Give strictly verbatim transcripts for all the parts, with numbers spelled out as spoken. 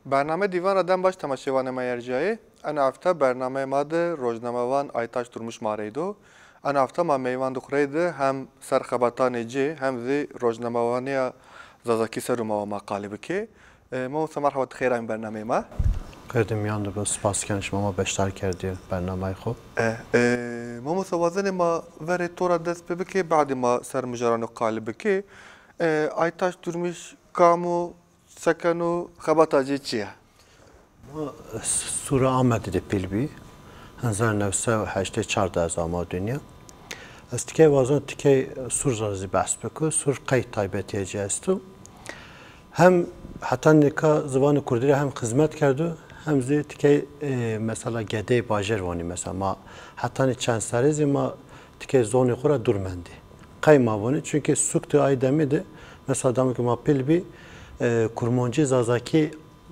Bername Dîvan ra dem baş temaşevanê ma yercayê. Ena hefte bernameyê ma de rojnamevan Aytaş Durmuş ma reydo. Ena hefte ma meyvan di xwu reydi hem ser xebatanê ci hem zî rojnamevaniya Zazakî ser o ma wa ma qalî bikê. E, Mamosta merheba, ti xeyr amî bernameyê ma. Qedî mîyan de bin, spas ken şima ma beşdar kerdî bernameyê xwu. E, e, Mamosta wazenê ma verê to ra dest pê bikê, badê ma ser mijarano qalî bikê. E, Aytaş Durmuş kam o, se keno, xebata ci çi ya? Ma Sûra Amedî de pîl bî. Hezar new sey û heştê çar de ez ama dinya. Ez tikey wazon tikey Sûr ra zî behs biko. Sûr qey taybetîye ci esto. Hem heta nika ziwanê kurdî ra hem xizmet kerdo, hem zî tikey, e, mesela gedeyê bajêr vanî mesela. Ma hetanî çend serrî zî ma tikey zonê xwu ra dûr mendî. Qey ma vanî? Çunkî sûk de ay demî de, mesela dema ke ma pîl bî, e, kurmancî, zazakî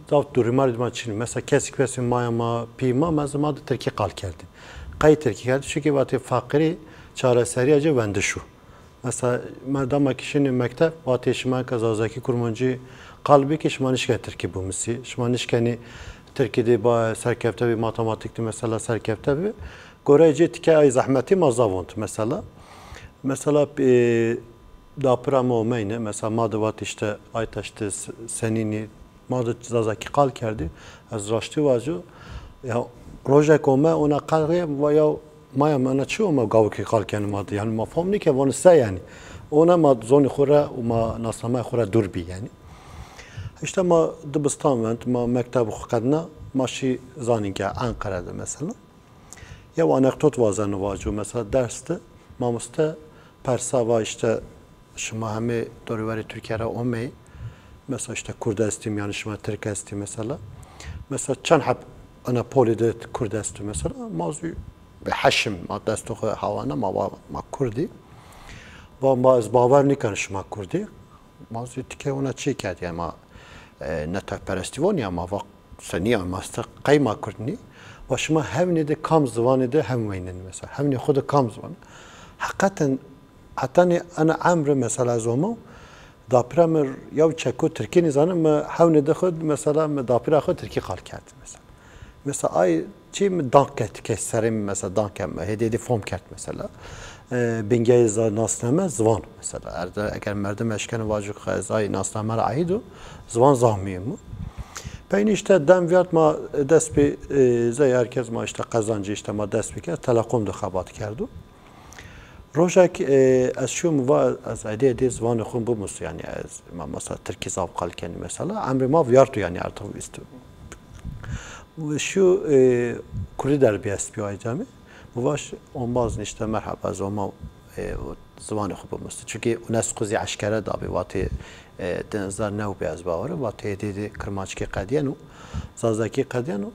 zaf dûrîmarî de ma çin. Mesela kesî kesî maya ma, pî ma, mesela ma de tirkî qal kerdî. Qey tirkî kerdî? Çunkî vatê feqîrî çareserîya ci wendiş o. Mesela ma dema ke şinî mekteb, vatê şima ke zazakî, kurmancî qal bikî, şima nişkenî tirkî bimusî. Şima nişkenî tirkî de ba serkefte bî, matematîk de mesela serkefte bî. Goreyê ci tikey ay zehmetî ma zaf ont mesela. Mesela, e, dapira ma omeyne, mesela ma de vat îşte Aytaş ti s-, senîn î, ma de zazakî qal kerdî. Ez raştî vajo, ya rojek ome ona qal rê va ya maya mi ena çi ome gawikî qal kenî ma de. Yanî ma fam nîke vanî se yanî. Ona ma zonî xwu ra û ma nasnameyê xwu ra dûr bî yanî. Îşte ma dibistan vend, ma mekteb xwu qedna, ma şî zanînge Enqere de mesela. Yew anekdot wazeno vaco, mesela ders de mamoste persa va, îşte şima hemê dorî werê Tirkîya ra omeyî, mesela îşte kurd estî, mîyanê şima tirk estî mesela. Mesela çend heb ena polî de kurd esto mesela. Ma zî bi heşim, ma destê xwu hawana, ma va ma kurd î. Va ma ez bawer nîkeno şima kurd î. Ma zî tikey ona çî kerd, yanî ma, e, neteweperestî vanî ya, ma va senî ya, ma esta qey ma kurd nî. Va şima hewnî de kam ziwanî de hem weynenî mesela? Hewnî xwu de kam ziwan? Heqeten hetanî ena emrî mesela ez omo, dapira mi yew çeko tirkî nîzano, mi hewnî de xwu mesela mi dapira xwu tirkî qal kerdî mesela. Mesela ay çî mi dank ke tikey serê mi mesela dank ke mi hêdî hêdî fam kerd mesela. E, bingeyê za-, nasname ziwan mesela. Erde, eger merdim eşkeno vaco ke ez ay nasname ra aîd o, ziwan zaf muhîm o. Peynî îşte dem vîyart ma dest pê, e, zey her kes ma îşte qezancî îşte ma dest pê kerd, Telekom de xebat kerdo. Rojek, e, ez şîyo mi va ez êdî êdî ziwanê xwu bimusu, yanî ez, ma mesela tirkî zaf qal kenî mesela. Emrê ma vîyarto yanî artık vîst. Şîyo, e, kurdî derbî estbîyo ay demî. Mi va ş-, ombazin îşte merheba, ez oma, e, ziwanê xwu bimusu. Çunkî UNESCO zî eşkere dabî, vatê, e, di hezar new bî ez bawer im, vatê êdî êdî kirmanckî qedîyeno, zazakî qedîyeno.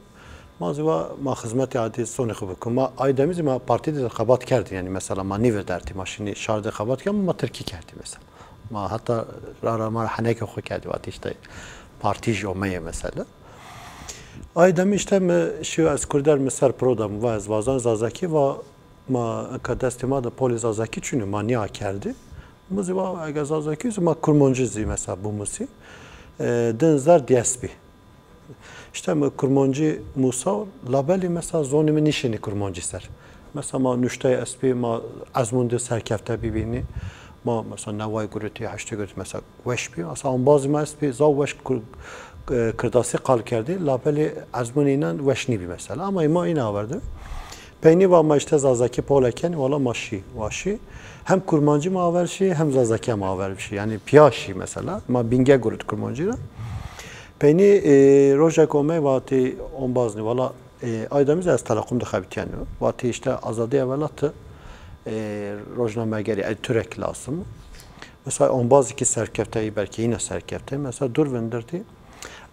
Ma zî va ma xizmetê adî sonê xwu bikû. Ma ay demî zî ma partî de xebat kerdî. Yanî mesela ma nîvê dertî ma şinî şar de xebat kerdî, ma tirkî kerdî mesela. Ma heta ra ra ma ra henekê xwu kerdî, vatî îşte partî jî omeyê mesela. Ay demî îşte mi şîyo ez kurder mi ser piro da, mi va ez wazan zazakî, va ma eka destê ma de polê zazakî çin o, ma nîya kerdî. Mi zî va ege zazakî zî ma kurmancî zî mesela bimusî. E, di hezar diyes bî. Îşte mi kurmancî musa, labelî mesela zonê mi nîşinî kurmancî ser. Mesela ma nuşteyê estbî, ma ezmûn de serkefte bîbînî. Ma mesela neway gurutî, heştê gurutî mesela weş bî. Mesela embazî ma estbî, zaf weş kur-, e, kirdasî qal kerdî, labelê ezmûnê înan weş nîbî mesela. Ama ma îna aver de. Peynî va ma îşte zazakî pole kenî, wela ma şî, wa şî. Hem kurmancî ma aver şî, hem zazakî ma aver şî. Yanî pîya şî mesela. Ma bînge gurut kurmancî ra. Peynî, e, rojek omey vatî ombaznî, wela, e, ay demî zî ez Telekom de xebitîyeno. Vatî îşte azadîya welat, e, rojnamegerî, editorek lazim. Mesela ombazî ki serkefte, belkî yine serkefte. Mesela dûr vindirdî.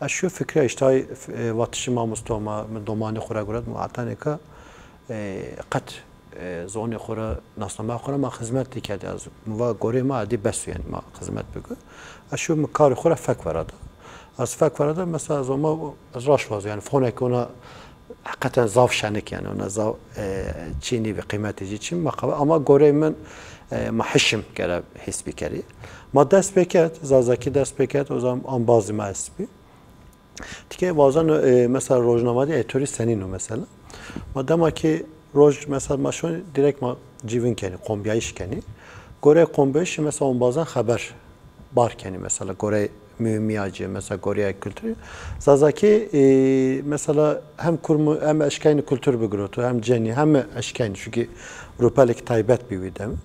Ez şîyo fikre îşte ay, e, vatişî mamosto ma, mi domanî xwu ra guret, mi vatene ke, e, qet, e, zonê xwu ra, nasnameya xwu ra ma xizmet nîkerdî. Ez, mi va gorê ma edî bes o, yanî ma xizmet bikir. Ez şîyo mi karê xwu ra fek vera da. Ez fek vera da, mesela ez ama, ez raşt vazo, yanî foneke ona heqeten zaf şenik, yanî ona zaf, e, çî nîbî, qîmetê ci çin, ma qe-, ama goreyê min, e, ma hişim gere hîs bikerî. Ma dest pê kerd, zazakî dest pê kerd, o zaman embazî ma estbî. Tikey vazeno, e, mesela rojnama de etorî senîn o mesela. Ma dema ki roj mesela ma şonî direkt ma cîvin kenî, qombîyayîş kenî. Goreyê qombîyayîşî mesela ombazan xeber bar kenî mesela goreyê muhîmîya ci, mesela goreyê kulturî. Zazakî, e, mesela hem kurmu, hem eşkenî kultur bigiroto, hem cenî, hem eşkenî. Çunkî rûpelêk taybet bî wî demî.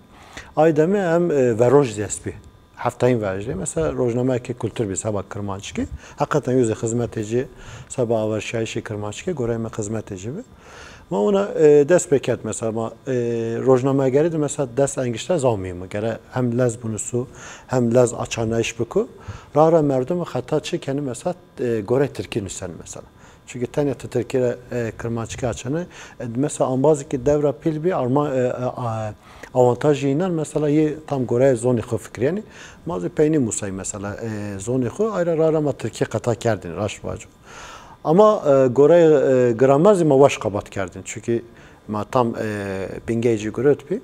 Ay demî hem, e, veroj zî estbî. Heftayîn vercî. Mesela rojnameyekê kultur bî seba kirmanckî. Heqeten yo zî xizmetê ci seba averşîyayîşê kirmanckî, goreyê mi xizmetê ci bi. Ma ona, e, dest pê kerd mesela ma, e, rojnamegerî de mesela dest engişte zaf muhîm o. Gere hem lez binusu, hem lez açanayîş biku. Ra ra merdimî xeta çi kenî mesela, e, goreyê tirkî nusenî mesela. Çunkî tenya ti tirkî ra, e, kirmanckî açenî. E, mesela embazê ki dew ra pîl bî, arma, e, e, a, awantajê înan mesela yê tam goreyê zonê xwu fikirîyenî. Ma zî peynî musayî mesela, e, zonê xwu, ay ra ra ra ma tirkî qeta kerdîn, raşt vaco. Ama, e, goreyê, e, gramer zî ma weş xebat kerdîn. Çunkî ma tam, e, bingeyê ci girot bî.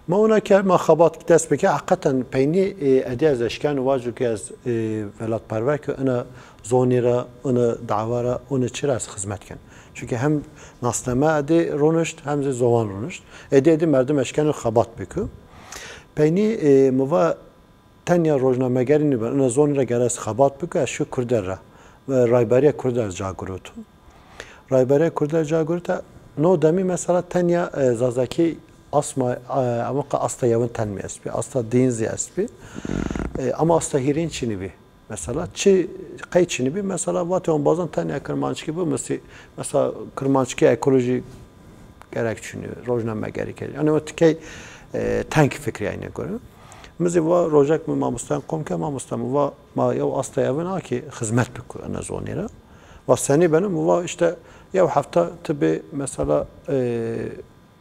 Ma ona kerd, ma xebat dest pê kerd. Heqeten peynî, e, êdî ez eşkeno vaco ki ez, e, welatperwer ki ina zonî ra, ina dawa ra, ina çi ra ez xizmet ken. Çunkî hem nasname êdî ronişt, hem zî zowan ronişt. Êdî êdî merdim eşkeno xebat biku. Peynî, e, mi va tenya rojnamegerî nîben, ina zonî ra gere ez xebat biku, ez şû kurdel ra. E, Rayberîya Kurdel ca giroto. Rayberîya Kurdel ca giroto. No demî mesela tenya, e, Zazakî asma, e, ama ka asta yewin tenmî estbî, asta dîyin zî estbî. E, ama asta hîrîn çinî bî. Mesela çi, qey çinî bî? Mesela vatê ombazan tenya kirmanckî bimusî, mesela kirmanckî ekolojî gerek çinî, rojnamegerî ke. Yanî o tikey, e, teng fikirîyayne gore. Mi zî va rojek mi mamosteyan kom ke, mamoste mi va ma yew asta yewin a ki xizmet biku ina zonî ra. Va senî beno? Mi va îşte yew hefta ti bê mesela, e,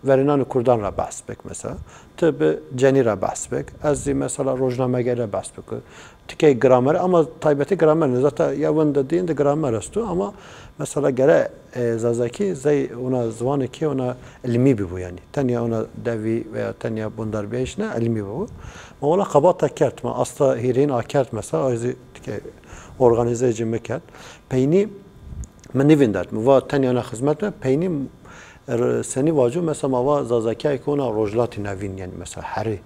verênanê kurdan ra behs bik mesela. Ti bi cenî ra behs bik. Ez zî mesela rojnamegerî ra behs bik. Tikey gramer, ama taybetî gramer nî. Zaten yewin de dîyin de gramer esto, ama mesela gere, e, Zazakî zey ona ziwanê ki ona ilmî bibo yanî. Tenya ona dewî veya tenya bundarbîyayîş ne, ilmî bibo. Ma wela xebata kerd, ma asta hîrîn a kerd mesela, ay zî tikey organîze ci mi kerd. Peynî mi nîvîndert. Mi va tenya na xizmet be, peynî r-, senî vaco, mesela ma va Zazakîyayê ke ona Rojhilatê Navîn, yanî mesela herî,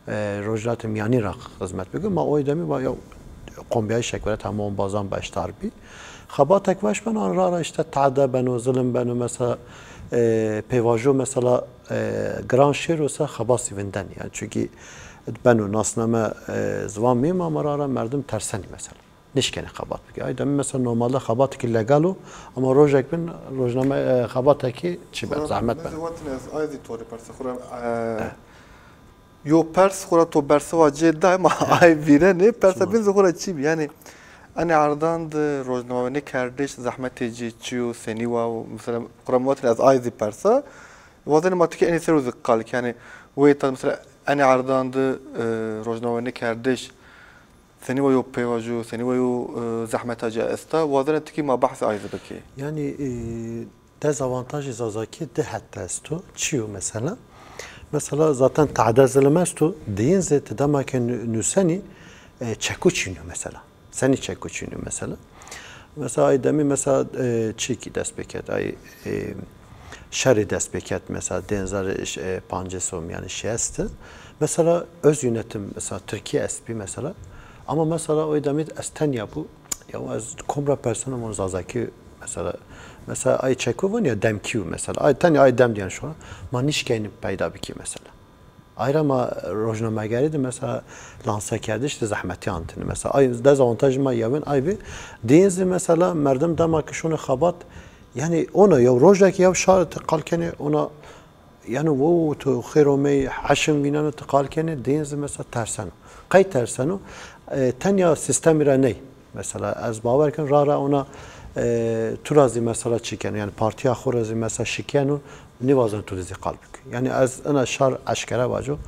e, Rojhilatê Mîyanîn ra xizmet bike. Ma oy demî va ya qombîyayîşek vere, hema ombazan beşdar bî. Xebatek weş beno, an ra ra îşte tade beno, zilim beno, mesela, e, pêvajo mesela, e, giran şêro se xebat zî vindenî. Yanî çunkî beno nasname, e, ziwan muhîm, ama ra ra merdim tersenî mesela. Nişkenê xebat bike. Ay demî mesela normalde xebatekî legal o, ama rojek bin rojname, e, xebatekî çi ben, zehmet ben. Xura, ez watine ez ay zî to rê persa. Xura, e, yo pers, xura to bersiva cê day ma ay vîrenê, persa bin zî xura çi bî? Yanî, enê erdan de rojnamekerdiş zehmetê ci çi yo, senî wa o? Mesela, xura mi watine ez ay zî persa. Wazenê ma tikê enê ser o zî qal ke. Yanî, wê ta mesela enê erdan de, e, rojnamekerdiş senî wa yo pêvajo, senî wa yo, e, zehmeta ci esta, wazena tikî ma behsê ay zî bikê. Yanî, e, dezavantajê Zazakî di het de esto. Çi yo mesela? Mesela zaten tade zilim esto, dîyin zî ti dema ke nu-, nusenî, e, çeku çin o mesela. Senî çeku çin o mesela? Mesela ay demî mesela, e, çîkî dest pê kerd, ay, e, şerî dest pê kerd mesela, di hezar, e, pancês o, yanî şêst. Mesela öz yönetim, mesela Tirkîye estbî mesela. Ama mesela oy demî ez tenya bu, ya ez kom ra perseno, von Zazakî mesela. Mesela ay çeku von ya demkî yo mesela. Ay tenya ay dem diyen şora. Ma nişkenî peyda bikî mesela. Ay ra ma rojnamegerî de mesela lansekerdiş de zehmetî antine. Mesela ay dezavantajê ma yewin ay bî. Dîyin zî mesela merdim dema ke şonê xebat, yanî ona yew rojek yew şar ti qal kenê ona, yanî wo tu xêr omey, heşim vîneno ti qal kenê, dîyin zî mesela terseno. Qey terseno? E, tenya sîstemî ra ney. Mesela ez bawer ken ra ra ona, e, tu ra zî mesela çi keno, yanî partîya xo ra zî mesela şikeno, nîwazen tu de zî qal bike. Yanî ez ina şar eşkere vaco.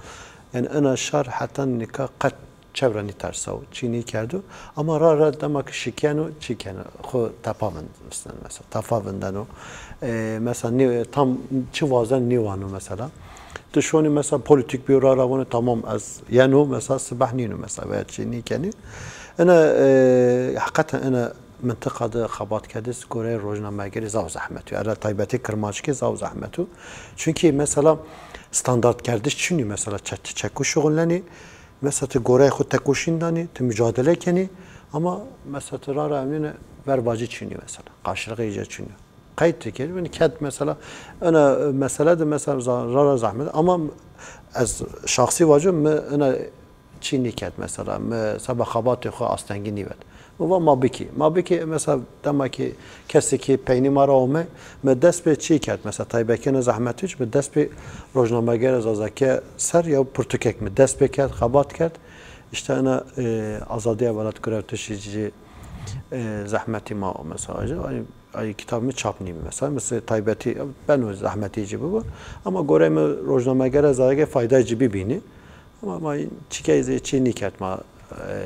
Yanî ina şar heta nika qet çev ra nîtersawo, çî nîkerdo. Ama ra ra dema ke şikeno, çi keno, xo tepa vindeno mesela. Tefa vindeno. E, mesela nî, tam çi wazen nîwano mesela. Ti şonî mesela polîtîk bîyo ra ra vano tamam ez yeno mesela, sibeh nîno mesela veya çi nîkenî. Ina, e, heqeten ina mintiqa de xebat kerdis goreyê rojnamegerî zaf zehmet o. Era taybetî Kirmanckî zaf zehmet o. Çunkî mesela standartkerdiş çinî mesela çe-, çeku şuxulnenî, mesela ti goreyê xo tekoşîn danî, ti mücadele kenî, ama mesela ti rara emnîne ver vacî çinî mesela. Karşılığı iyice çinî. Qeyd ti kir, yani ked mesela, ena, e, mesele de mesela za-, rara zehmet, ama ez şahsî vacim, mi ena çî nîkerd mesela, mi seba xebatê xo astengî nîvet. Mi va ma bikî. Ma bikî mesela dema ki kesê ki peynî ma ra ome, mi dest pê çî kerd mesela taybekêna zehmetî çi, mi dest pê rojnamegere zazakî ser ya pirtûkek mi dest pê kerd, xebat kerd. Îşte ena, e, Azadîya Welat Gurewtişî ci, e, zehmetî ma o mesela. Ay, ay kitab mi çap nîbi mesela. Mesela taybetî beno zehmetî ci bibo. Ama goreyê mi rojnamegere zazakî fayday ci bibînî. Ama ma çikey zî çî nîkerd ma, e,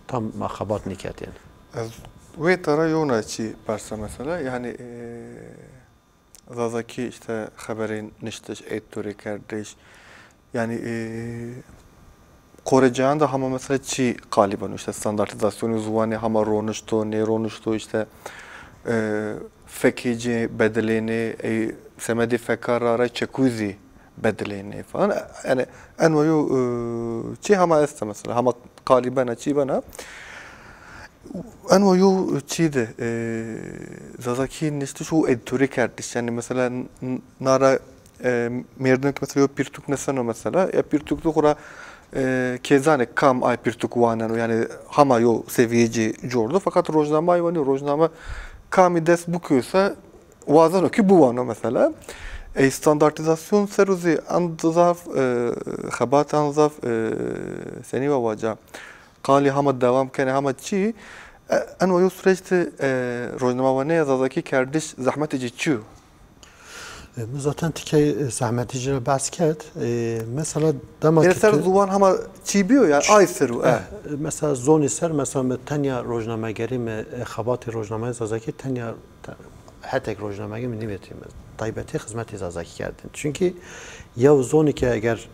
tam ma xebat nîkerd yani. Ez wê tara yewna çî persa mesela, yani, e, zazakî işte xeberê niştiş, editore kerdiş, yani, e, korecayan da hama mesela çî qalî beno, işte standartîzasyonê ziwanî hama ronişto, nêronişto, işte, e, fekê ci bedilênê, e, semedê feka ra ra çekû zî bedilênê falan. Yani en wa yo, e, çî hama esta mesela, hama qalî bena, çî bena. En wa yo çî de, e, zazakî niştiş û editore kerdiş. Yani mesela n-, n-, nara, e, mêrdin ki mesela yo pirtûk niseno mesela. Ya pirtûk de xura, e, kê zanê kam ay pirtûk waneno. Yani hama yo sevîye ci cordo. Fakat rojname ay wanî, rojname kamî dest bikewse wazeno ki biwano mesela. Ey standartîzasyon ser o zî en zaf, e, xebat en zaf, e, senî wa waca. Qalî hama dewam kenê, hama çî. E, en wa yo süreç de, e, rojnamewaneya zazakî kerdiş zehmetê ci çi yo? E, mi zaten tikey, e, zehmetî ci ra behs kerd. E, mesela dema Ê, ki ser tu ziwan hama çî bîyo, yani ay ser o, e. E, mesela zonî ser, mesela mi tenya rojnamegerî mi, e, xebatê rojnameyê zazakî tenya te-, hetek rojnamegî mi nîvetî mi. Taybetî xizmetê zazakî kerdin. Çunkî yew zonî ke eger,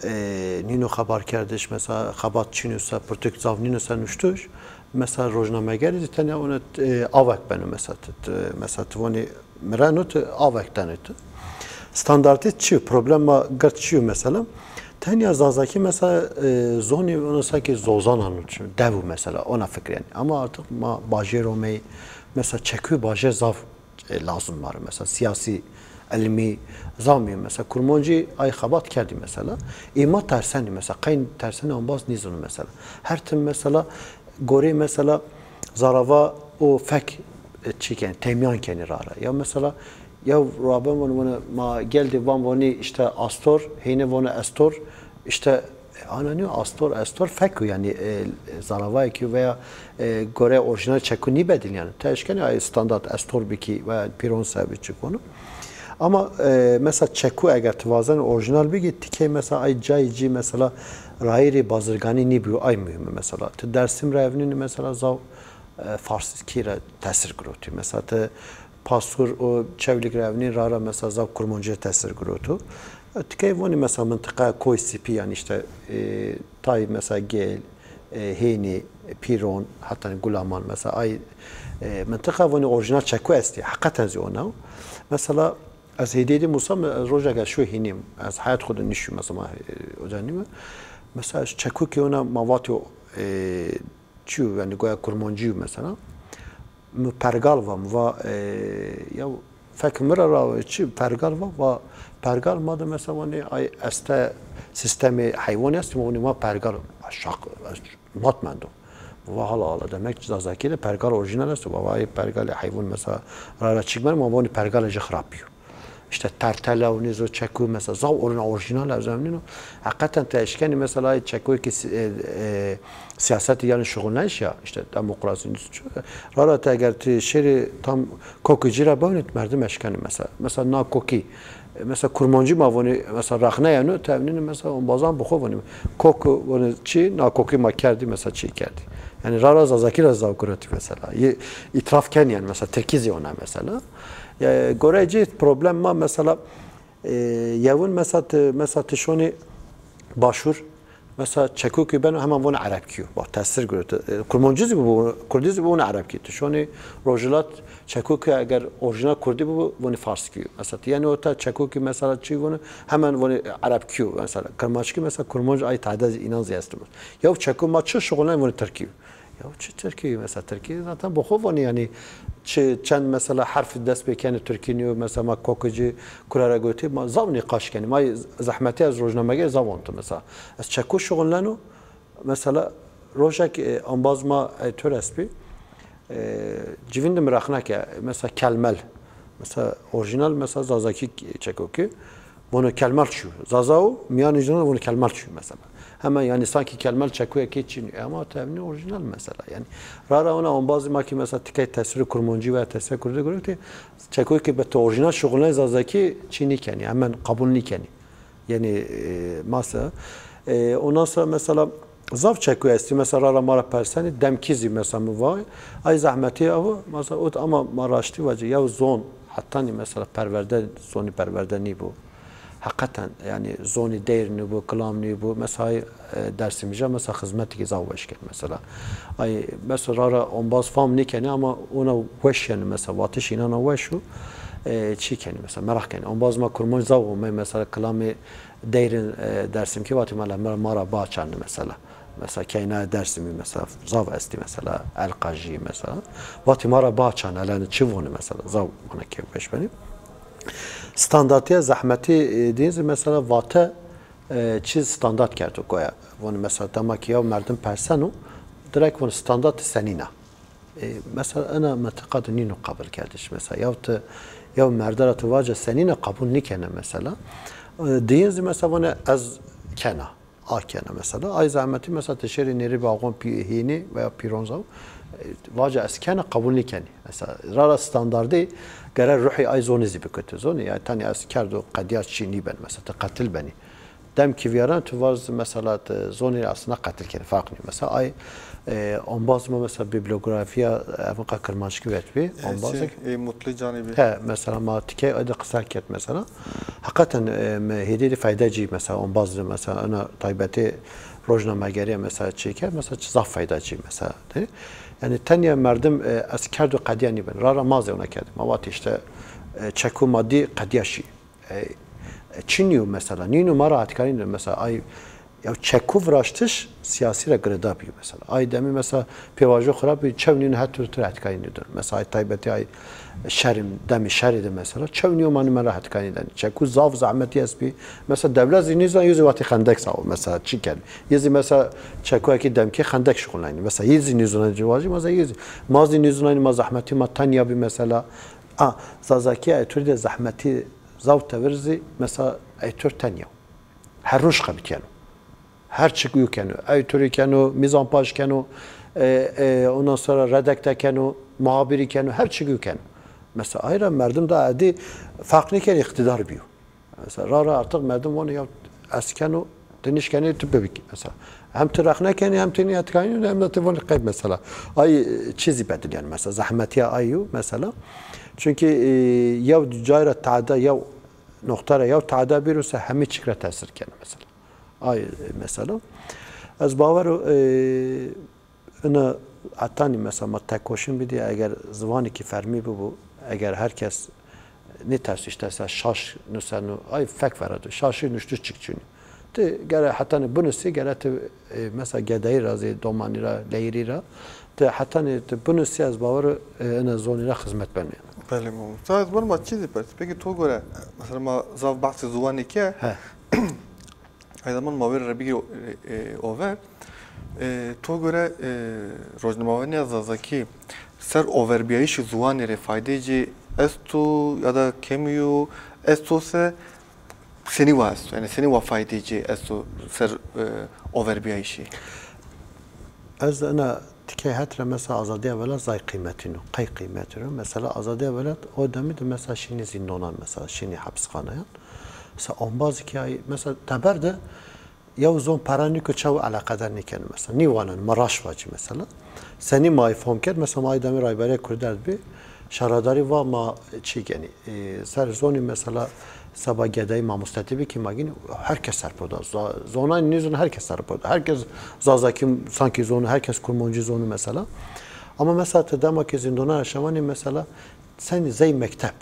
e, nîno xebarkerdiş, mesela xebat çîno se, pirtûk zaf nîno se nuştuş, mesela rojnamegerî zî tenya ona, e, avek beno mesela ti, ti, mesela ti vonî mireno ti avek tenê ti. Standartî çi yo? Problema gird çi yo mesela? Tenya zazakî mesela, e, zonî ona sanki zozan ano çi, dev o mesela, ona fikir yani. Ama artık ma bajêr omey, mesela çekû bajêr zaf, e, lazim ma rê. Mesela siyasî, ilmî, zaf muhîm. Mesela kurmancî ay xebat kerdî mesela. Ê ma tersenî mesela, qeyn tersenî embaz nîzano mesela. Her tim mesela gorê mesela zarava o fek, e, çî kenî, temyan kenî ra ra. Ya mesela, ya raben vano, vano, ma gel de van vanî işte astor, hêne vano estor, işte, e, ana nîyo astor, estor fek o yani, e, zaravayê ki veya, e, gore orîjînal çekû nîbedilî yani. Ti eşkenî ay standart estor bikî veya pîron se bi çik vano. Ama, e, mesela çekû eger ti wazenî orîjînal bigî, tikey mesela ay cayî cî mesela rayîrê bazirganî nîbîyo, ay muhîm o mesela. Ti Dersim ra evnînî mesela zaf, e, farsîkî ra tesir girotî. Mesela ti Pasûr û Çewlîg ra evnî ra ra mesela zaf kurmancî ra tesir giroto. E, tikey vonî mesela mintiqa Koy Sipî yani işte, e, tay mesela Gel, e, Hênî, Pîron, heta Gulaman mesela ay, e, mintiqa vonî orîjînal çekû estî. Heqeten zî ona. Mesela ez hêdî hêdî musam, ez rojek ez şû hênî. Ez heyat xwu de nîşû mesela ma, e, oca nîme. Mesela çekû ki ona ma vatî, e, çi yo, yani goya kurmancî yo mesela. Mi pergal va, mi va, e, ya fek mi ra ra çi pergal va, va pergal ma de mesela vanê ay este sîstemê heywanî estî, ma vanê ma pergal şaq mat mendo. Mi va hala hala demek zazakî de pergal orîjînal esto. Va va ay pergalê heywan mesela ra ra çik beno, ma vanê pergalê ci xirab bîyo. İşte tertele û nêzo çekû mesela zaf orîna orîjînal ez emnîno. Heqeten ti eşkenî mesela ay çekûyê ki si-, e, e, siyasetî yani şuxulnenîş ya, işte demokrasî, ra ra ti eger ti şêrî tam kokî ci ra bewnî, merdim eşkenî mesela. Mesela na kokî, e, mesela kurmancî ma vonî mesela rexne yeno, ti emnînî mesela ombazan bi xo vonî. Kok vonî çi, na kokî ma kerdî mesela çi kerdî. Yani ra ra zazakî ra zaf guretî mesela. Yê îtiraf kenî yani mesela, tirkî zî ona mesela. Ya, goreyê ci problem ma mesela, e, yewin mesela ti, mesela ti şonî Başûr, Mesela Çekokî beno hemen vonê Erebkî yo. Bak, tesir girewto. E, Kurmancî zî bibo, Kurdî zî bibo, vonê Erebkî. Tu şonî Rojhilat, Çekokî eger orîjînal Kurdî bibo, vonê Farskî yo. Mesela ti yenî orta Çekokî mesela çi vonî, hemen vonî Erebkî yo. Mesela Kirmanckî, mesela Kurmanc ay tayda zî înan zî estî. Yew Çeko ma çi şuxulnenê, vonî Tirkî yo. Ya çi Tirkî yo? Mesela Tirkî zaten bi xo vanî, yanî çi çend mesela herf dest pê kenê Tirkî nîyo, mesela ma Kokicî kura ra gotî, ma zaf nîqaş kenî. Ma zehmetî, ez rojnameger zaf wanto mesela. Ez Çeko şuxulneno, mesela rojek, e, embaz ma, e, Tores bî, e, civîn de mi rexna ke, mesela kelmel. Mesela orîjînal mesela Zazakî Çekokî. Vono kelmal çî yo. Zaza o, mîyanê înan vono kelmal çî yo mesela. Hema yanî sankî kelmal Çekoyekî çin yo. Ema tevnî orîjînal mesela. Yanî ra ra ona embazî ma kî mesela tikey tesîrê Kurmancî veya tesîrê Kurdî girewtî, Çekoyekî bi ti orîjînal şuxulnenê Zazakî çî nîkenî. Hemen qebul nîkenî. Yanî, e, masa. E, ondan sonra mesela zaf Çeko estî, mesela ra ra ma ra persenî, Demkî zî mesela mi vay. Ay zehmetî ew, mesela ot ama ma raştî vacî, yew zon, hetanî mesela perwerde, zonî perwerde nîbo. Heqeten, yanî zonî deyr nîbo, kilam nîbo. Mesela ay, e, Dersimîja mesela xizmetî kî zaf weş kerd mesela. Ay mesela ra ra embaz fam nîkenî ama ona weş yanî mesela vatiş înan a weş o. E, çî kenî mesela, meraq kenî. Embaz ma Kurmanc zaf omey mesela kilamê deyrin, e, Dersimkî vatî ma la ma, ma ra ba çanî mesela. Mesela keyna Dersimî mesela zaf estî mesela, Elqajî mesela. Vatî ma ra ba çanî, eleni çi vonî mesela, zaf vana keyfweş benî. Standartîya zehmetî, e, dîn zî mesela Vate, e, çi standart kerdo goya. Vonî mesela dema kî yew merdim perseno, direkt vonî standart senîn a. E, mesela ena mintiqa de nîno qebul kerdiş. Mesela yew ti, yew merde ra ti vace senîn a, qebul nîkene mesela. E, diyin zî mesela vone ez kena, a kena mesela. Ay zehmetî mesela ti şêrî nêrî bi axon pî-, hînî veya pîron zaw, e, vace ez kena, qebul nîkenî. Mesela ra ra standardî gere ruhî ay zonî zî bikito. Zonî yanî tenê ez kerdo qedîya çî nîben mesela, ti qetil benî. Dem kî vîyaren tu vaz mesela ti zonî aslında qetil kenî, farq nîyo. Mesela ay, e, ombaz ma mesela bibliografîya, e, evinqa kirmanckî vetbî. E, ombaz şey, e, Mutlu Canî bî. He, mesela ma tikey ay de qisa kerd mesela. Heqeten, e, mi hêdî de fayda cî mesela ombaz de mesela ena taybetê rojnamegerîye mesela çê kerd, mesela çi zaf fayda cî mesela de. Yanî tenya merdim, e, ez kerdo qedîya nîben. Ra ra ma zî ona kerdî. Ma vat îşte, e, çeku ma dî qedîya şî. E, e, çin yo mesela. Nîno ma ra hetkanî de mesela ay, ya çeku viraştiş siyasî ra girêdayî bîyo mesela. Ay demî mesela pêvajo xirab bî, çew nîno het tu, tu ra hetkanî nîdon. Mesela ay taybetî ay şerî, demî şerî de mesela çew nîyo ma nîmen ra hetkanî den. Çeku zaf zehmetî est bî. Mesela dewlet zî nîzan, yo zî vatî xendek sawo mesela çi ken. Yê zî mesela çekuekî demkî xendek şuxulnaynî. Mesela yê zî nîzonanî ci vajî, mesela yê zî, ma zî nîzonanî, ma zehmetî ma tenya bî mesela. A, Zazakîya Etorî de zehmetî zaf tevir zî, mesela Eytor tenya. Her roj xebitîyeno. Her çik yu keno. Eytorî keno, mîzanpaş keno, e, e, ondan sonra redakte keno, muhabirî keno, her çik yu keno. Mesela ay ra merdim da edî farq nêkenî îqtîdar bîyo. Mesela ra ra artık merdim vano ya ez keno, ti nişkenê tu bibikî mesela. Hem ti rexne kenî, hem ti nîyet kenî, hem de ti vanî qeyb mesela. Ay, e, çi zî bedilîyen mesela. Zehmetîya ay yo mesela. Çünkü, e, yew cay ra teada, yew noqta ra, yew teada bîro se hemî çik ra tesir keno mesela. Ay, e, mesela. Ez bawer o, e, ina hetanî mesela ma tekoşin bidî, eger ziwanî kî fermî bibo, eger her kes nêterso îşte se şaş nuseno, ay fek verato, şaşî nuştiş çik çinî. Ti gere hetanî binusî, gere ti, e, mesela gedeyî ra zî, domanî ra, leyîrî ra, ti hetanî ti binusî, ez bawer o, e, ina zonî ra xizmet beno. Belê, Mamo. Sa ez bar ma çî zî persî. Peki to gore, mesela ma zaf behsê ziwanî ke, he. Ay zaman ma wêr re bigî, e, e, over. E, to gore, e, rojnamevanîya Zazakî ser overbîyayîşê ziwanî rê faydê ci esto ya da kemî yo? Esto se senî wa esto? Yanî senî wa faydê ci esto ser, e, overbîyayîşî? Ez ina tikey het ra mesela azadîya welat zay qîmetîno. Qey qîmetîno? Mesela azadîya welat o demî de mesela şînî zîndonan, mesela şînî hepisxaneyan. Mesela ombazî ke ay, mesela teber de yew zon pera nîko çew eleqedar nîkeno mesela. Nîwanen, ma raşt vacî mesela. Senî ma ay fam kerd, mesela ma ay demî Rayberê Kurderd bî. Şaredarî va ma çi kenî? E, ser zonî mesela seba gedayî mamostetî bikî ma gînî herkes serpo da. Za-, zonayî nêzon herkes serpo da. Herkes Zazakî sankî zonu, herkes Kurmancî zonu mesela. Ama mesela ti dema ke zîndona ra şewanî mesela senî zey mekteb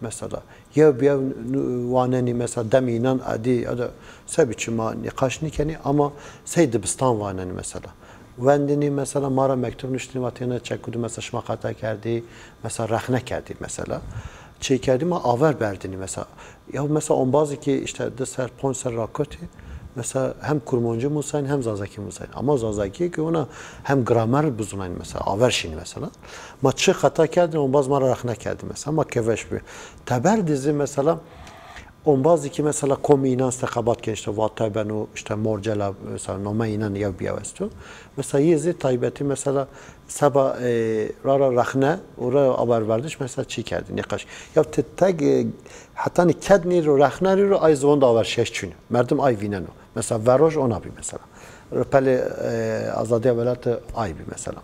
mesela. Yew bi yew nu-, wanenî mesela demê înan edî ya da se biçî ma nîqaş nîkenî ama sey dibistan wanenî mesela. Wendinî mesela ma ra mektub nuştînî vatêne çekudu mesela şima xeta kerdî, mesela rexne kerdî mesela. Çê kerdî ma aver berdinî mesela. Ya mesela ombazî ki işte di ser ponc ser rakotî mesela hem Kurmancî musayîn hem Zazakî musayîn. Ama Zazakî ki ona hem gramer bizunayîn mesela aver şînî mesela. Ma çi xeta kerdî ombaz ma ra rexne kerdî mesela. Ma keveş bi. Teber dizî mesela ombazî ki mesela komî înan ste xebat ken işte Vatay beno, işte Morcela, mesela nome înan yew bi yew esto. Mesela yê zî taybetî mesela seba, e, ra ra rexne û ra aververdiş mesela çi kerdî nîqaş. Ya ti teg, e, hetanî kednî ro rexnerî ro ay ziwan de averşîyayiş çûnî. Merdim ay vîneno. Mesela veroj ona bî mesela. Ripelê, e, azadîya welatî ay bî mesela.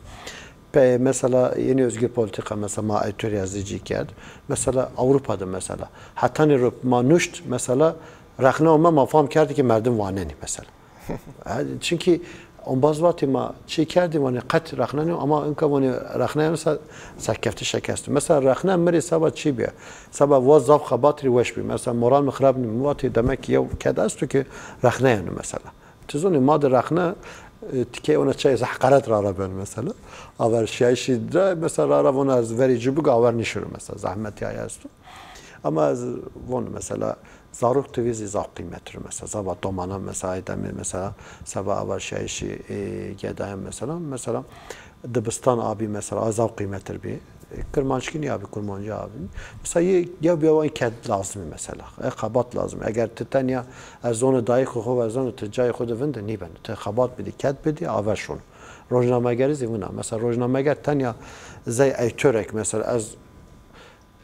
Pe, mesela yeni özgür politika mesela ma Eytorî ya zî cî kerd. Mesela Ewropa de mesela. Hetanî ro ma nuşt mesela rexne ome ma fam kerdî ki merdim wanenî mesela. Ha, çunkî ombaz vatî ma çi kerdî vanî qet rexne nîyo ama inka vanî rexne yeno se-, serkeftiş esto. Mesela rexne mi rê seba çi bîye? Seba wa zaf xebat rê weş bî. Mesela moral mi xirab nî. Mi vatî demek ki yew ked esto ki rexne yeno mesela. Ti zonî ma de rexne, e, tikey ona çay zaf heqaret ra ra ben mesela. Averşîyayîşî de mesela ra ra vona ez verî ci bigo aver nîşiro mesela. Zehmetî ay esto. Ama ez von mesela zarok ti vî zî zaf qîmettir mesela. Zaba domanan mesela ay demê mesela seba averşîyayîşî, e, gedayan mesela. Mesela dibistan abî mesela a zaf qîmettir bî. E, Kirmanckî nîyabî, Kurmancî abî. Mesela yê, yew bi yew ked lazim î mesela. E, xebat lazim î. Eger ti tenya ez zonê dayîkê xo ve zonê ti cayê xo de vinde nîbeno. Ti xebat bidî, ked bidî, aver şono. Rojnamegerî zî wina. Mesela rojnameger tenya zey eytorek mesela ez,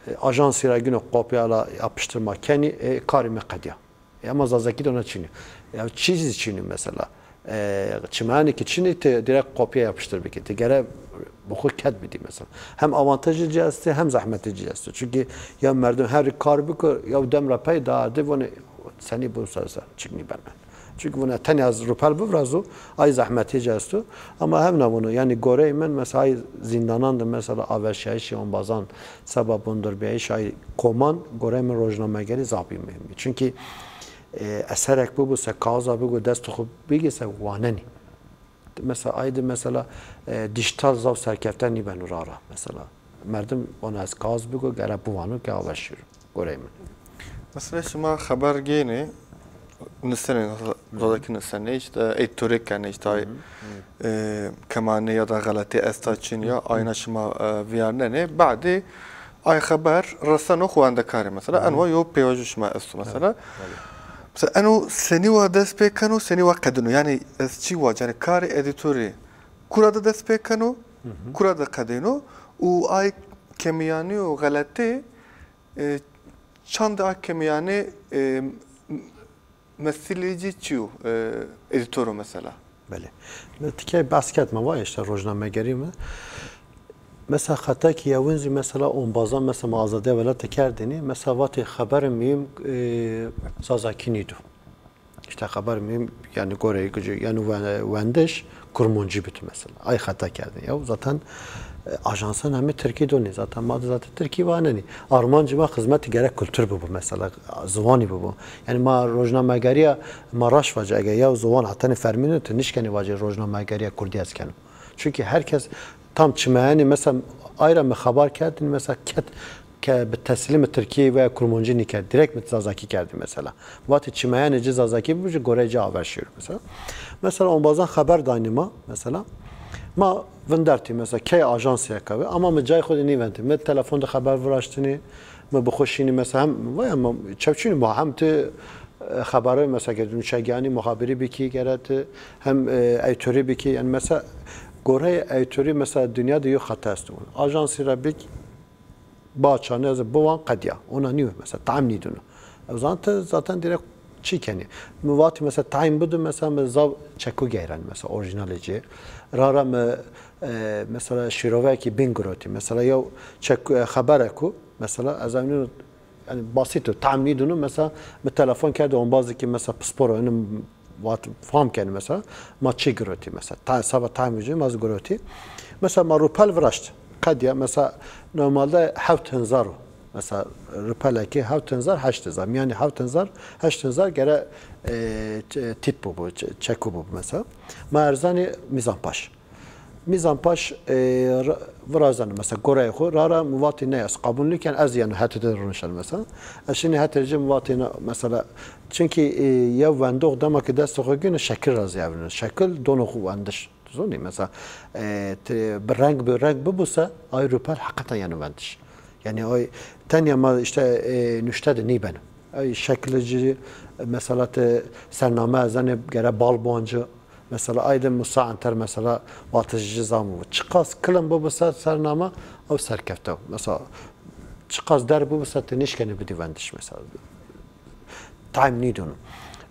e, ajansî ra gino kopya la yapıştırma kenî, e, karê mi qedîya. E, ama Zazakî de ona çinî. Ya çî zî çinî mesela. E, çimeyanê ki çinî ti direkt kopya yapıştır bikî. Ti gere bi xo ked bidî mesela. Hem avantajê ci estê hem zehmetê ci estê. Çunkî ya merdim her kar biko, ya dem ra pey da ardê vonê senî bu ser ser çik nîbeno. Çunkî vona tenya ez rupel bivrazo, ay zehmetê ci esto. Ama hemna vona, yanî goreyê min mesela ay zîndanan de mesela averşîyayîşê ombazan seba bundurbîyayîş ay koman goreyê min rojnamegerî zaf bî muhîm bî. Çunkî, e, eserek bibo se kaxiza bigo destê xo bigî se wanenî. Mesela ay de mesela, e, dîjîtal zaf serkefte nîbeno ra ra mesela. Merdim vona ez kaxiz bigo gere biwano ke aver şiro. Goreyê min. Mesela şima xeber gênê, nisenê, Zazakî nisenê, işte, eytorê kenê, işte, ay, e, kemanê ya da xeletê esta çin ya, ayna şima, e, vîyarnenê. Badê ay xeber reseno xo wendekarî mesela. Enwa yo pêvajo şima esto mesela. Mesela eno senî wa dest pê keno, senî wa qedîno? Yanî ez çi wac, yanî karê edîtorî kura de dest pê keno, kura de qedîno û ay kemîyanî û xeletê, e, çand a kemîyanî, e, m-, mesilê ci çi yo, e, edîtor o mesela? Belê. Mi tikey behs kerd, mi va işte rojnamegerî mi. Mesela xeta ki yewin zî mesela ombazan mesela ma azadîya welat de kerdênî. Mesela vatê xeberê muhîm, e, Zazakî nîdo. İşte xeber muhîm, yanî goreyê ci, yanî we-, wendiş Kurmancî bid mesela. Ay xeta kerdin. Ya zaten, e, ajansan hemî Tirkî donî. Zaten ma de zaten Tirkî vanenî. Armancî ma xizmetî gerek kultur bibo mesela, ziwanî bibo. Yanî ma rojnamegerîya ma raş vace, eger ya ziwan hetanî fermîno ti nişkenî vacê rojnamegerîya kurdî ez keno. Çunkî herkes tam çimeyanî mesela ay ra mi xebar kerdin mesela ket ke bi teslîmê tirkî veya kurmancî nîkerd, direkt mi zazakî kerdî mesela. Vatî çimeyanê ci zazakî bibo, ci goreyê ci aver şêro mesela. Mesela ombazan xeber daynî ma mesela. Ma vindertî mesela key ajansî ya ke bi, ama mi cayê xo de nîvendî. Mi telefon de xeber viraştinî, mi bi xo şînî mesela hem vay ama çewçînî ma hem ti, e, xebere mesela ke nuşegiyanî muhabirî bikî gere ti hem, e, eytorî bikî. Yanî mesela goreyê eytorî mesela dinya de yo xeta esto. Ajansî ra bik, ba çane ez biwan qedîya. Ona nîyo mesela tam nîdino. O zaman ti zaten direkt Çi kenî? Mi vatî mesela taym bidu, mesela mi zav çeku geyrenî mesela orîjînalê ci. Rara mi, e, mesela şîroveyekî bîn girotî. Mesela yew çeku, e, xebereku mesela ez ewnîno, yanî basît o, taym nîdûno, mesela mi telefon kerdî ombazî ki mesela pispor o, yanî vat fam kenî mesela ma çi girotî mesela. Ta, seba taym vîcî ma zî girotî. Mesela ma rupel viraşt. Qedîya mesela normalde hewt hezar o. Mesela rupelekî hewt hezar, heşt hezar. Mîyanî hewt hezar, heşt hezar gere, e, ç-, tîp bibo, ç-, çeku bibo mesela. Ma erzanî Mîzanpaş. Mîzanpaş, e, ra-, virazanî mesela goreyê xo, rara mi vatî ne ez qebul nîken, ez yanî hetê de ronişen mesela. Ez şinî hetê ci mi vatî ne, mesela, çunkî, e, yew wendox dema ki destê xo gîno şekil ra zî ewnîno. Şekil dono xo wendiş. Zonî mesela, e, ti bi reng bi reng bibo se, ay rupel heqeten yeno vendiş. Yanî ay tenya ma îşte, e, nuşte de nîbeno. Ay şekli ci, mesela ti sername ez zanî gere bal bonci. Mesela ay de musa enter mesela vatiş ci zam bibo. Çiqas kilim bibo ser sername, ew serkefte. Mesela çiqas der bibo se ti nişkenî bidî vendiş mesela. Taym nîdûno.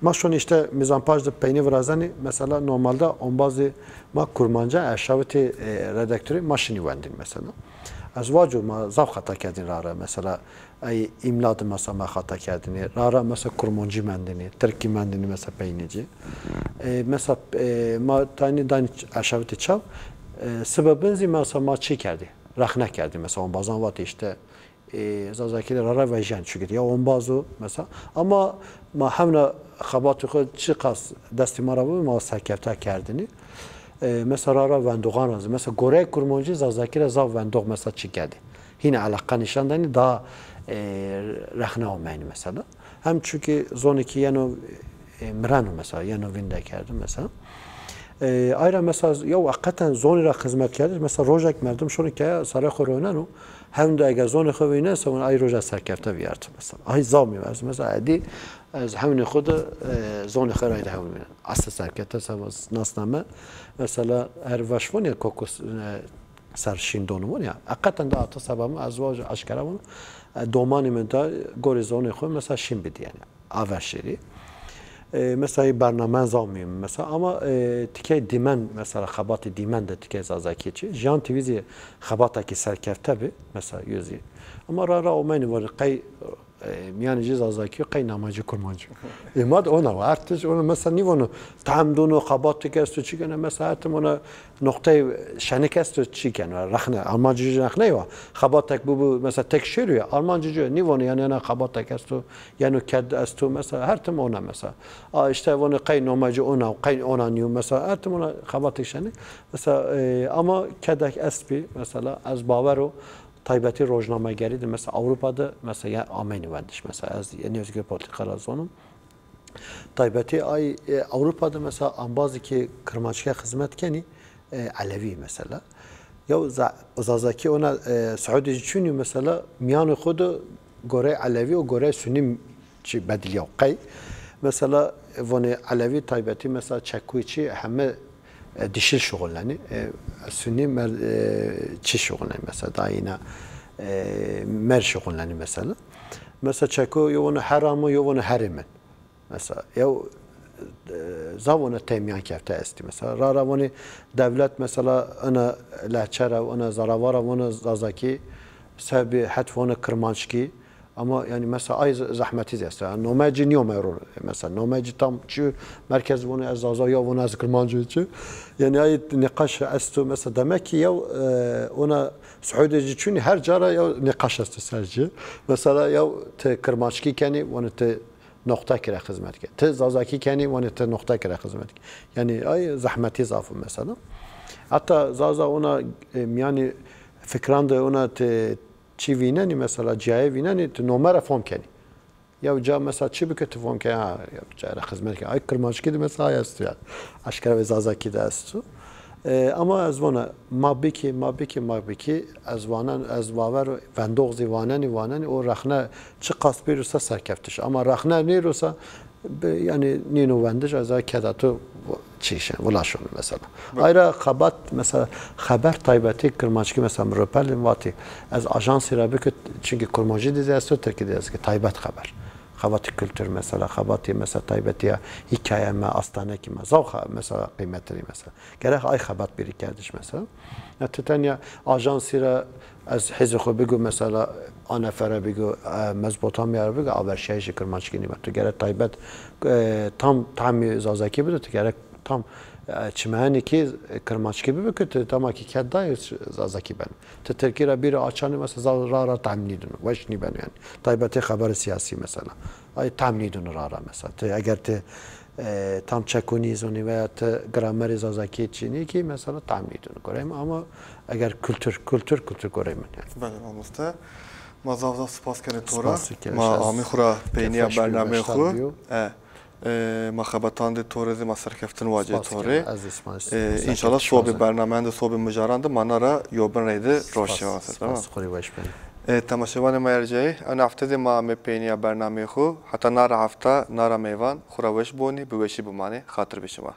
Ma şonî îşte Mîzanpaş de peynî virazenî, mesela normalde ombazê ma kurmanca, ez şawitî, e, redaktorî, ma şinî wendîn mesela. Ez vaco ma zaf xeta kerdîn rara, mesela ey îmla de mesela ma xeta kerdînî, rara mesela kurmancî mendînî, tirkî mendînî mesela peynî ci. E, mesela, e, ma tanî danî ez şawitî çaw, e, sibe bin zî mesela ma çi kerdî? Rexne kerdî mesela ombazan vatî îşte, e, Zazakî de rara vejîyen çunkî ya ombaz o mesela. Ama ma hewna xebatê xo çiqas destê ma ra bibo, ma serkefte kerdinî. E, mesela rara wendoxan ra zî. Mesela goreyê kurmancî Zazakî ra zaf wendox mesela çi kerdî. Hîna eleqa nîşan danî daha, e, rexne omeynî mesela. Hem çunkî zonê ki yeno, e, mireno mesela, yeno vînde kerdo mesela. E, ay ra mesela yew heqeten zonî ra xizmet kerdiş. Mesela rojek merdim şono keye serê xo roneno. Hewna ege zonê xo vîneno se, ay roja serkefte vîyarto mesela. Ay zaf mi ez mesela edî ez hewnê xo de, e, zonê xo ra de hewn vînen. Asla serkefte seba nasname. Mesela her vaş von ya kokus, e, ser şîn donu von ya. Heqeten de ato seba mi ez vajo eşkera von. E, domanî mi de gorê zonê xo mesela şîn bidî yanî. Aver şêrî. E, mesela bername zaf muhîm mesela, ama, e, tikey dîmen mesela, xebatê dîmen de tikey Zazakî çi. Jiyan T V zî xebatekî serkefte bi mesela, yozî. Ama ra ra omenî vanî qey, e, mîyanê ci Zazakî qey namacî kurmancî. Ê ma de ona wa. Her tij ona mesela nîvano tam dono xebatek esto çi gene mesela her tim ona noqteyê şenik esto çi gene rexne. Almancî rexne wa. Xebatek bibo mesela tek şêro ya. Almancî nîvano yanî ena xebatek esto. Yeno ked esto mesela, her tim ona mesela. A, îşte vano qey nomecî ona, qey ona nîyo mesela, her tim ona xebatê şenî. Mesela, e, ama kedek est bî mesela, ez bawer o taybetî rojnamegerî de mesela Ewropa de mesela ya ameynî wendiş mesela, ez Yeni Özgür Politika ra zonim. Taybetî ay, e, Ewropa de mesela embazî ki kirmanckîye xizmet kenî, e, Elewî mesela. Yew Za-, Zazakî ona, e, Siûdî zî çûnî mesela, mîyanê xo de gorey Elewî û gorey Sunî çi bedilîyaw qey. Mesela, vonê Elewî taybetî mesela çekuyê çi heme, e, dişil şuxulnenî. E, Sunî mer-, e, çi şuxulnenî mesela, daha yine, e, mer şuxulnenî mesela. Mesela çeko yew vono heram o, yew vono herêm in. Mesela, yew, e, zaf ona tey mîyan kefte estî. Mesela, ra ra vonî dewlet, mesela, ina lehçe ra, ina zaravara vona Zazakî, sebî het vona Kirmanckî. Ama, yanî, mesela, ay ze-, zehmetî zî esta. Yanî, nome ci nîyome ro. Mesela, nome ci tam çi, merkez vona ez Zaza ya vona ez Kirmanc çi. Yanî, ay nîqaş esto. Mesela, demek ki yew, e, ona Siûdî ci çûnî her ca ra yew nîqaş esto ser ci. Mesela, yew ti Kirmanckî kenî, vona ti noqtekî ra xizmet ke. Ti Zazakî kenî, vanê ti noqtekî ra xizmet ke. Yanî ay zehmetî zaf o mesela. Heta Zaza ona, e, mîyanî fikran de ona ti çi vînenî mesela, cayê vînenî, ti nome ra fom kenî. Yew ca mesela çi bike ti fom kenî, ha, yew cayê ra xizmet kenî. Ay Kirmanckî de mesela ay esto yanî. Eşkera ve Zazakî de esto. E, ama ez vana, ma bikî, ma bikî, ma bikî, ez vanen, ez bawer, wendox zî wanenî, wanenî, o rexne çiqas bêro se serkeftiş. Ama rexne nêro se, bi-, yanî nîno wendiş, ez a keda tu çî şen, vila şon mesela. Ay ra xebat, mesela, xeber taybetî kirmanckî, mesela, mi ropelin vatî, ez ajansî ra bikit, çunkî kurmancî de zî esto, tirkî de esto, taybet xeber. Xebatê kultur mesela, xebatê mesela taybetîya hîkaye me, astanekî me, zaf xa-, mesela qîmetinî mesela. Gerek ay xebat bêrî kerdiş mesela. Ya ti tenya ajansî ra ez hêzê xo bigo mesela a nefere bigo, e, Mezopotamya ra bigo, averşiyayîşê kirmanckî nîme. Tu gerek taybet, e, tam tahmî zazakî bido, tu gerek tam, e, çimeyanî kî kirmanckî bibi ki tu dema kî ked dayê zazakî beno. Ti tirkî ra bîrî açanî mesela zaf ra ra tahmî nîdino. Weş nîbeno yanî. Taybetê xeberê sîyasî mesela. Ay tahmî nîdino ra ra mesela. Ti eger ti, e, tam çekunî zonî veya ti gramerê zazakî çînî kî mesela tahmî nîdino. Goreyme ama eger kultur, kultur, kultur goreyme yanî. Belê mamoste. Ma zaf zaf spas kenê to ra. Spas kenê. Ma amî xo ra peynîya bernameyê xo. E, e, ma xebetandê to rê zî ma serkeftin wacê to rê. Spas kenê. Ez zî spas. E, înşallah sobê bernameyandê, sobê mijaran de ma na ra yobin reyde roşê. Spas, tamam. Spas, xo rê weş beno. E, temaşevanê ma ercayî, ena hefte de ma amê peynîya bernameyê xo. Heta na ra hefta, na ra meyvan, xo ra weş bonî, bi weşî bimanê. Xatir bi şima.